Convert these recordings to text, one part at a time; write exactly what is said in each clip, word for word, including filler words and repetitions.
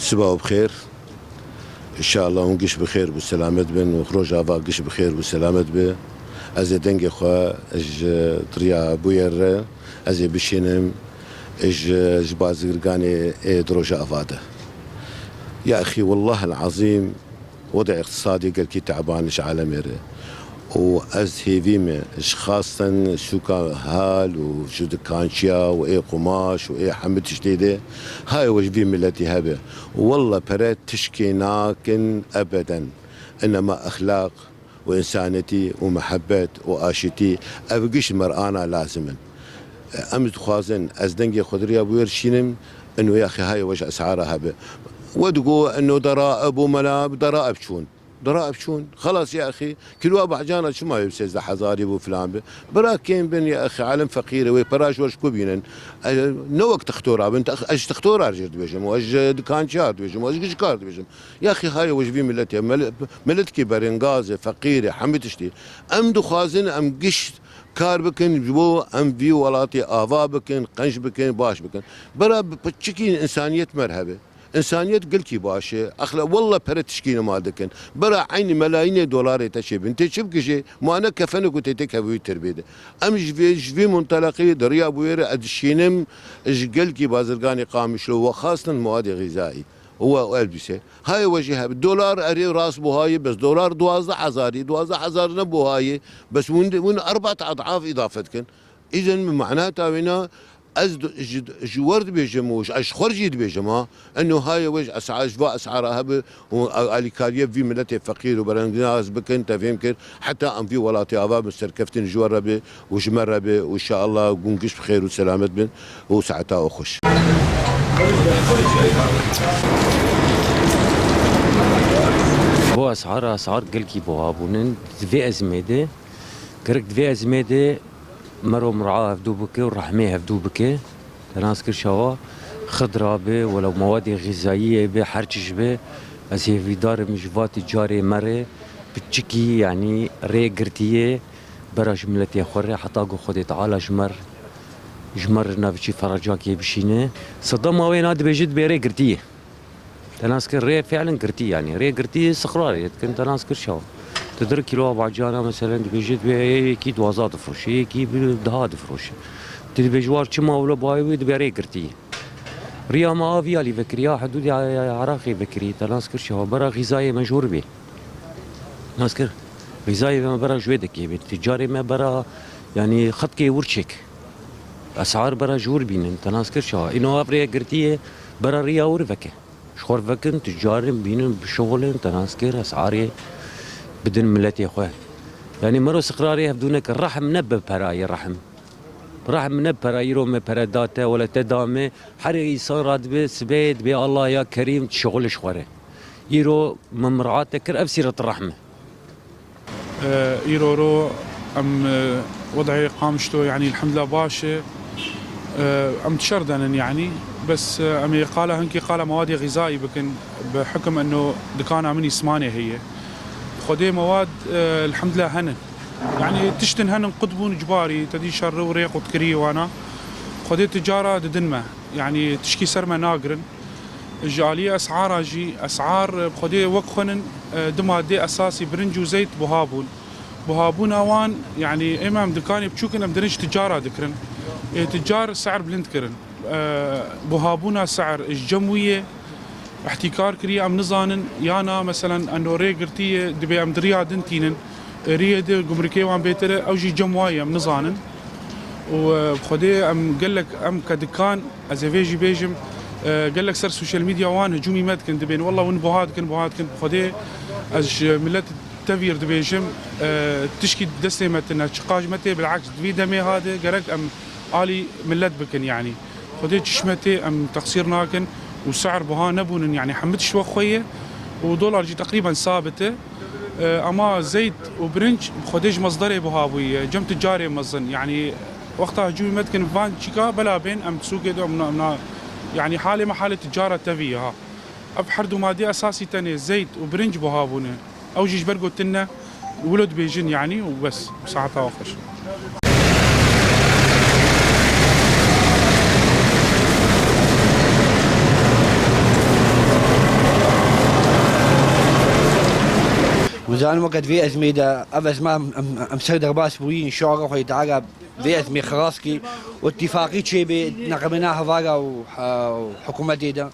Siba û bi xêr. Înşallah hûn giş bi xêr û selamet bin û Rojava giş bi xêr û selamet be. Ez ê dengê xwe ji Diriya Bûyer re ez ê bişînim ji, ji bazirganê ê di Rojava de. Ya exî, wellahil ezîm, wedê îqtisadî gelkî teban ji alemê re. Û ez hêvî me ji xastin sûka hal û ji dikançiya û ê qumaş û ê hemî tiştê de, hayê we ji vî miletî hebe. Wella pere tişkê nakin ebeden. Inema exlaq û însanetî û mihebet û aşitî, ev giş mer'ana lazim in. Em dixwazin ez dengê xwe di riya bi wê re şînim, ino ya xê hayê we ji esara hebe. We digo ino deraib û mela deraib çûn. Deraib çûn. Xelas ya exî. Kîloa bahcana çima wê bi sêzdeh hezarî bû filan bi? Bira kêm bin ya exî. Alem feqîr e, wê pera ji we ji ku bînin? E, ne wek textora bin. Tex-, ez ji textora jê dibêjim. Û ez ji dikançiya dibêjim. Û ez ji gişkar dibêjim. Ya exî, hayê we ji vî miletê. Mil-, miletkî berêngaz e, feqîr e, hemî tiştî. Em dixwazin em giş kar bikin, ji bo em vî welatê ava bikin, qenc bikin, baş bikin. Bira bi piçikî însaniyet me re hebe. Însaniyet gelkî baş e. Exla wella pere tişkî nema dikin. Bira eynî melayînê dolarê te çêbin. Tê çi bikijê? Ma ne kefenek û tê tê kevûyî tirbê de. Em ji vê, ji vî munteleqî di riya bûyê re ez dişînim ji gelkî bazirganê Qamişlo we xastin mewadê xîzayî. We elbîse. Hayê we jî hebe. Dolar erê rast buhayê, bes dolar duwazdeh hezarî, duwazdeh hezar ne buhayê. Bes hûn, hûn erbat ed'af îdafe dikin. Îzen min manata wêna, ez d-, ji, ji we re dibêjim û ji, ez ji xwe re jî dibêjim, ha. Eno hayê we ji esa-, ji va esara hebe û a-, alîkariye vî miletê feqîr û berengaz bikin, te fêm kir. Heta em vî welatê ava bin, serkeftin ji we re be û ji me re be û înşallah hûn giş bi xêr û selamet bin û saeta we xweş. Bo esara, esar gelkî buha bûnin. Di vê ezmê de, gerek di vê ezmê de mero mir'a hevdû bike û rehmê hevdû bike. Te nas kir şawa, xidra be, wela mewadê xîzayiyê be, her çi ji be. Ez hêvîdar im ji va ticarê me re piçikî, yanî rê girtiyê bera ji miletê xwe re, heta ku Xwedê Teala ji me re, ji me re navçî feracakê bişîne. Sedema wê na dibêje dibê rê girtiyê. Te nas kir rê fiilen girtî, yanî rê girtî, siqrarê dikin, te nas kir şawa. Tu dir kîloa bacana, meselen, dibêje dibê yekî duwazdeh difiroşe, yekî bi daha difiroşe. Tu dibêje war çima wilo bayê wî dibê rê girtî. Riya me a vî alî vekirî, ya hidûdê Iraqê vekirî, te nas kir şawa, bera xîzayê me jor bê. Nas kir, xîzayê me bera ji wê dekê bê, ticarê me bera, yanî xetkê wir çêk. Esar bera ji wir bînin, te nas kir şawa. Îno ev rê girtiyê, bera riya wir veke. Ji xwe vekin, ticarin bînin, bişixulin, te nas kir, esarê bidin miletê xwe. Yanî mero siqrarê hevdû neke, rehm ne bi perayê rehm. Rehm ne bi pera, îro me pere da te, wele te da me. Her însan radibe, sibê dibê Allah ya Kerîm, şixul ji xwe re. Îro me mirate kir, ev sîret rehm e. Îro ro em, e, wed'ê Qamişlo, yanî elhamdulillah baş e. E, em dişerdenin yanî. Bes, e, em ê qala hinkî qala mewadê xîzayî bikin. Bi hukum eno dikana min îsmanê heye. Xwedê mewad, e, elhamdulillah henin. Yanî tiştin henin qut bûn icbarî, te dî şer û rê qutkirî wana. Xwedê ticara didin me. Yanî tişkî ser me nagirin. Ji aliyê esara jî, esar, e, bi Xwedê wek xwe nin, e, du madê esasî, birinc û zeyt buha bûn. Buhabûna wan, yanî ême em dikanê biçûk in, em dirin ji ticara dikirin. Ê ticar se'er bilind kirin. E, buhabûna se'er ji cem wî ye, îhtîkar kiriye, em nizanin, yana, meselen, eno rê girtî ye, dibê em di riya din tînin. E, riyê di gumrikê wan bêtir e, ew jî cem wa ye, em nizanin. Û, e, bi Xwedê em gelek, em ke dikan, ez ê vê jî bêjim, e, gelek ser sosyal medya wan hicûmî me dikin, dibên, wela win buha dikin, buha dikin. Bi Xwedê ez ji milet tevî re dibêjim, e, tişkî destê me tine, çiqas ji me tê, bil'eks, di vî demê hade gerek em alî milet bikin, yanî. Xwedê çi ji me tê, em teqsîr nakin û se'er buha nebûnin, yanî hemî tişt wek xwe ye û dolar jî teqrîben sabit e. E, ama zeyt û birinc Xwedê ji mezderê buha bûye, cem ticarê mezin, yanî wexta hicûmê me dikin van çîka bela bên em sûkê de, em na, em na, yanî halê me halê ticara tevî ye ha. Ev her du madê esasî tenê zeyt û birinc buha bûne. Ew jî ji ber ku tune, wilo dibêjin, yanî, û bes. Saeta we xweş. Zanim weket vê ezmê de, ev ezma em, em, em ser derbas bûyî, înşallah Xwedê Teala vê ezmê xilas kî û îtîfaqî çêbê neqemê na hevara û, û hikûmetê de.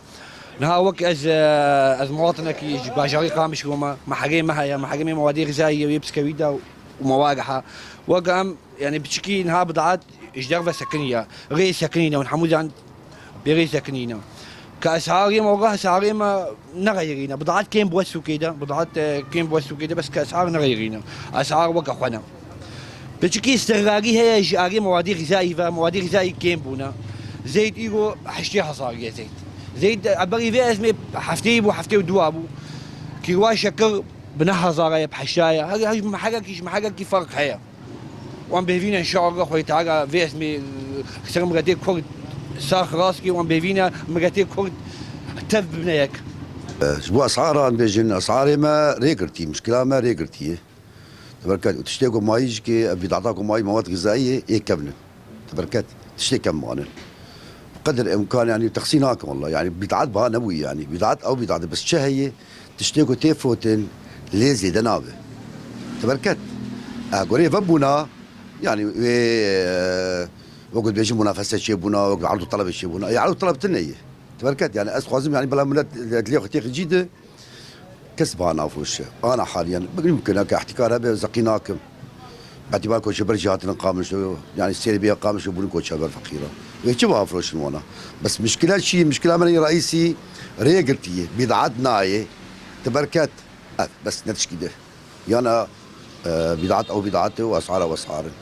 Niha wek ez, e, ez muwatinekî ji bajarê Qamişlo me, me herêm me heye, me herêmê mewadê xizayî ye, wê piskewî de û mewariha. Wek em, yani, piçikî niha bidat ji derve sekiniye, rê sekinîne, hûn hemû zan bê rê sekinîne. Ke esarê me, wela esarê me nexeyirîne. Bidat kêm bû west sûkê de, bidat, e, kêm bû west sûkê de, bes ke esar nexeyirîne. Esar weke xwe ne. Piçikî îstiqrarî heye ji arê mewadê xizayî ve, mewadê xizayî kêm bûne. Zeyt îro heştê hezar ye zeyt. Zeyt, e, berî vê ezmê heftê bû, heftê û dû bû. Kîloa şekir bi neh hezar ye, bi heşt ye. Her, her, mehelekî ji mehelekî ferq heye. Wan bêvîne înşallah Xwedê Teala vê ezmê, e, ser miletê Kurd sax rast kî, wan bêvîne miletê Kurd tev bibine yek. Ji bo esara em bêjin, esarê me rê girtî, mişkila me rê girtî ye. Teberket, û tiştê ku mayî jî kê, ev bîdata ku mayî mewad xizayî yê, ê kevn in. Teberket, tiştê kevn manin. Bi qedir imkan, yani, texsî nakim wela. Yani, bîdat biha nebûyî, yani. Bîdat, ew bîdat, bes çi heye? Tiştê ku tê fotin, lê zêde nabe. Teberket. E, gorê vebûna, yani, wê, e, wekû dibêjin munafese çêbûna, wekû erd û telebê çêbûna. Ê, erd û teleb tune ye. Teberket, yani, ez xwazim, yani, bila milet dilê xwe têxicî de, kes biha nafiroşe. Ana haliyen, bigrim mumkin ke ihtikar hebe, zeqî nakim. Etîbar koçeber jî hatine Qamişlo, yani sêr bê Qamişlo bûne koçeber feqîra. Wê çi biha firoşin wana? Bes mişkila çi? Mişkila me yê reîsî rê girtiye, bîdat nayê, teberket. Ev, bes ne tişkî de. Yana, e, bîdat ew bîdat e û esara ew esar in.